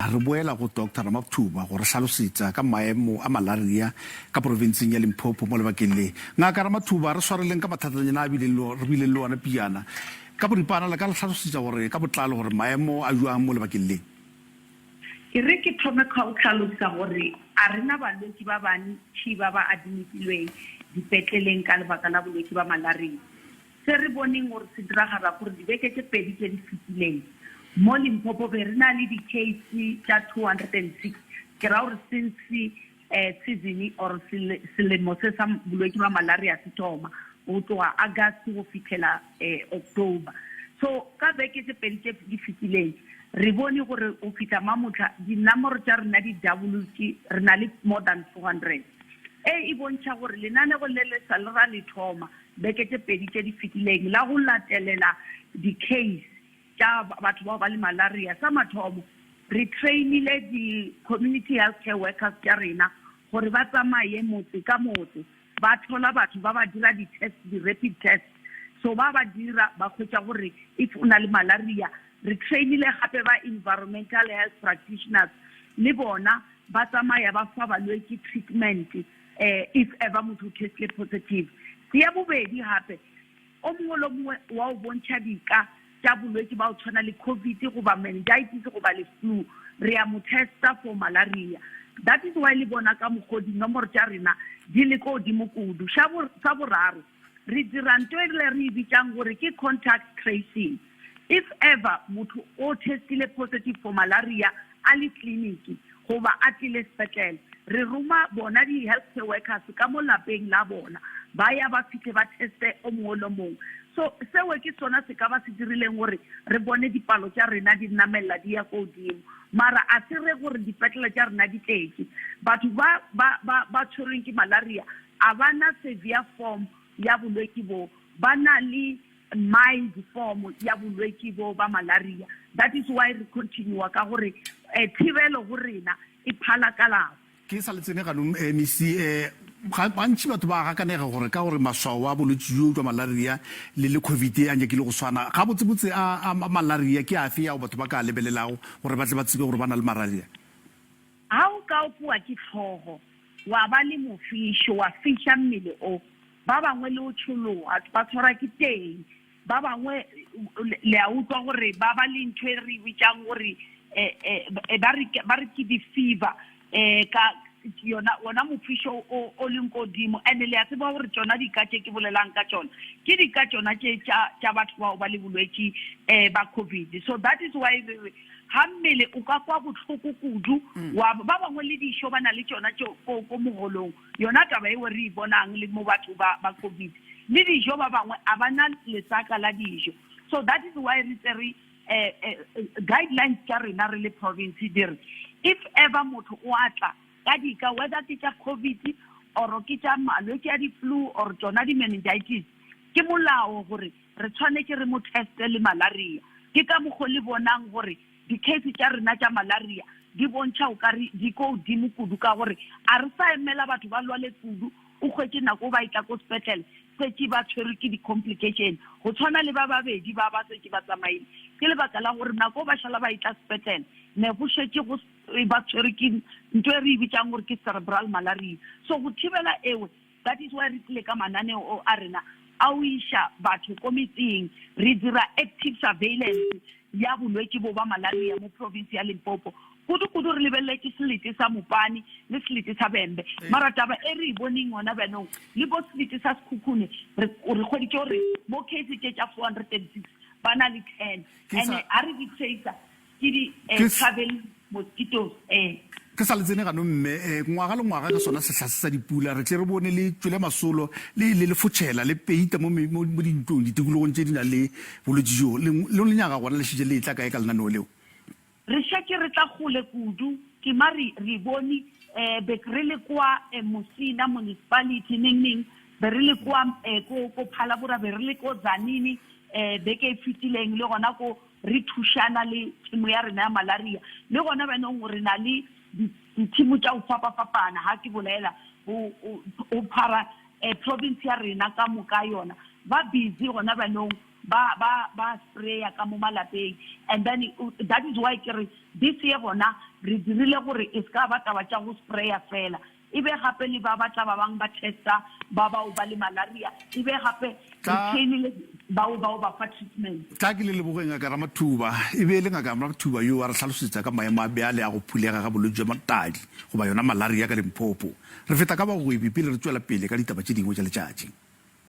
Re boela go Doctor Ramathuba go re hlalosetša ka maemo a malaria ka profenseng ya Limpopo mo lebakeng le. Ngaka Ramathuba, re swareleng ka mathatanyana a bileng le, re bileng le ona pejana. Ka boripana, le ka re hlalosetša gore ka botlalo gore maemo a bjang mo lebakeng le? E re ke thome ka go hlalosa gore a re na balwetši ba bantši ba ba adimitilweng dipetleleng ka lebaka la bolwetši ba malaria. Se re boneng gore se diragala gore dibeke tše pedi tše di fetileng mo Limpopo be re na le di-case tša 206, ke ra gore since season or selemo se sa bolwetši ba malaria se thoma go tloga August go fihlela October. So ka beke tše pedi tše di fetileng re bone gore go fihla mamohla dinomoro tša rena di double-tše, re na le more than 400. E e bontšha gore lenanego le le sa le ra le thoma beke tše pedi tše di fetileng la go latelela di-case tša batho bao ba le malaria. Sa mathomo, re trainile di-community health care workers tša rena gore ba tsamaye motse ka motse ba thola batho ba ba dira di-test, di-rapid test. So ba ba dira ba hwetša gore if o na le malaria. Re trainile gape ba environmental health practitioners le bona ba tsamaya ba fa balwetši treatment if ever motho o testile positive. Ya bobedi gape, O mongwe le o mongwe wa o bontšha dika tša bolwetši ba go tshwana le Covid goba meningitis goba le flu, re a mo testa for malaria. That is why le bona ka mokgo dinomoro tša rena di le ko godimo kudu. Sa boraro, re dira nto e re e bitsang gore ke contact tracing. If ever motho o testile positive for malaria a le tleliniki goba a tlile sepetlele, re roma bona di-health care workers ka mo lapeng la bona, ba ya ba fihle ba teste o mongwe le o mongwe. So seo ke sona se ka ba se dirileng gore re bone dipalo tša rena di namelela di ya ko godimo. Mara a se re gore dipetlele tša rena di tletše. Batho ba ba ba ba tshwerweng ke malaria a ba na severe form ya bolwetši bo, ba na le mild form ya bolwetši bo ba malaria. That is why re continua ka gore thibelo go rena e phala kalafo. Ke sa le tsene ganong MEC, gantši batho ba gakanega gore ka gore maswao a bolwetši bjo jwa malaria le le covid a nyakile go swana, gabotsebotse a malaria ke afe ao batho ba ka a lebelelago gore ba tle ba tsebe gore ba na le mararia? Ha o ka opiwa ke hlogo, wa ba le mofišo, wa fiša mmele o, ba bangwe le o tšhologa, ba tshwarwa ke teng, ba bangwe le a utlwa gore ba ba le ntho e re e bitsang gore ba re ba re ke di-fever um ka yona ona mofišo o o leng ko godimo. And le a tseba gore tšona dika tše ke bolelang ka tšona ke dika tšona tše tša tša batho bao ba le bolwetši um ba covid. So that is why re re ga mmele o ka kwa bohloko kudu, wa ba bangwe le dišo ba na le tšona tšo ko ko mogolong. Yona taba eo re e bonang le mo batho ba ba covid le dijo, ba bangwe a ba na lesaka la dijo. So that is why re tsere guidelines tša rena re le province di re if ever motho o a tla ka dika, whether ke tša covid or ke tša malwetši a di-flu or tšona di-meningitis, ke molao gore re tshwanetše re mo teste le malaria. Ke ka mokgo le bonang gore di-case tša rena tša malaria di bontšha o kare di ko godimo kudu, ka gore a re sa emela batho ba lwale kudu, o hwetše nako ba etla ko sepetlele setše ba tshwerwe ke di-complication, go tshwana le ba babedi ba ba setše ba tsamaile ke lebaka la gore nako ba šala ba etla sepetlele ne go šetše go ba tshwerwe ke ntho e re e bitsang gore ke cerebral malaria. So go thibela ewe, That is why re tlile ka mananeo a rena a o iša batho ko metseng, re dira active surveillance ya bolwetši bo ba malaria mo province ya Limpopo. Kudu-kudu re lebeleletše selete sa Mopani le selete sa Vhembe. Mara taba e re e boneng gona bjanong le bo selete sa Sekhukhune, re re hweditše gore mo case tše tša 406 ba na le 10. And ha re di tracer ke di eh, travel mosquitoes eh. Ke sa le tsene ganong mme, eh, ngwaga le ngwaga ka sona sehla se sa dipula re tle re bone le tšwele masolo le le le fotšhela le peita mo mo mo dintlong ditikologong tše di nang le bolwetši bjo. Le le lenyaga gona le šetše le etla kae ka lenaneo leo? Re šetše re tla kgole kudu ke ma re re bone eh be re le kwa eh, Musina municipality neng neng be re le kwa eh, ko ko Phalaborwa be re le ko Tzaneen eh beke e fetileng le gona ko re thušana le tšhemo ya rena ya malaria. Le gona bjanong re na le ditšhemo tša go fapafapana, ga ke bolela go phara province ya rena ka moka yona. Ba busy gona bjanong Ba ba ba sprayer ka mo malapeng and then that is why ke re this year gona re dirile gore e se ka ba taba tša go sprayer fela, e be gape le ba ba tla ba bang ba testa ba bao ba le malaria, e be gape re Tla trainile bao bao ba fa treatment. Tla ke le leboge Ngaka Ramathuba. E be e le Ngaka Ramathuba yo a re hlalosetša ka maemo a bjale a go phulega ga bolwetši bja matadi goba yona malaria ka Limpopo. Re feta ka bagwebi pele re tšwela pele ka ditaba tše dingwe tša letšatši.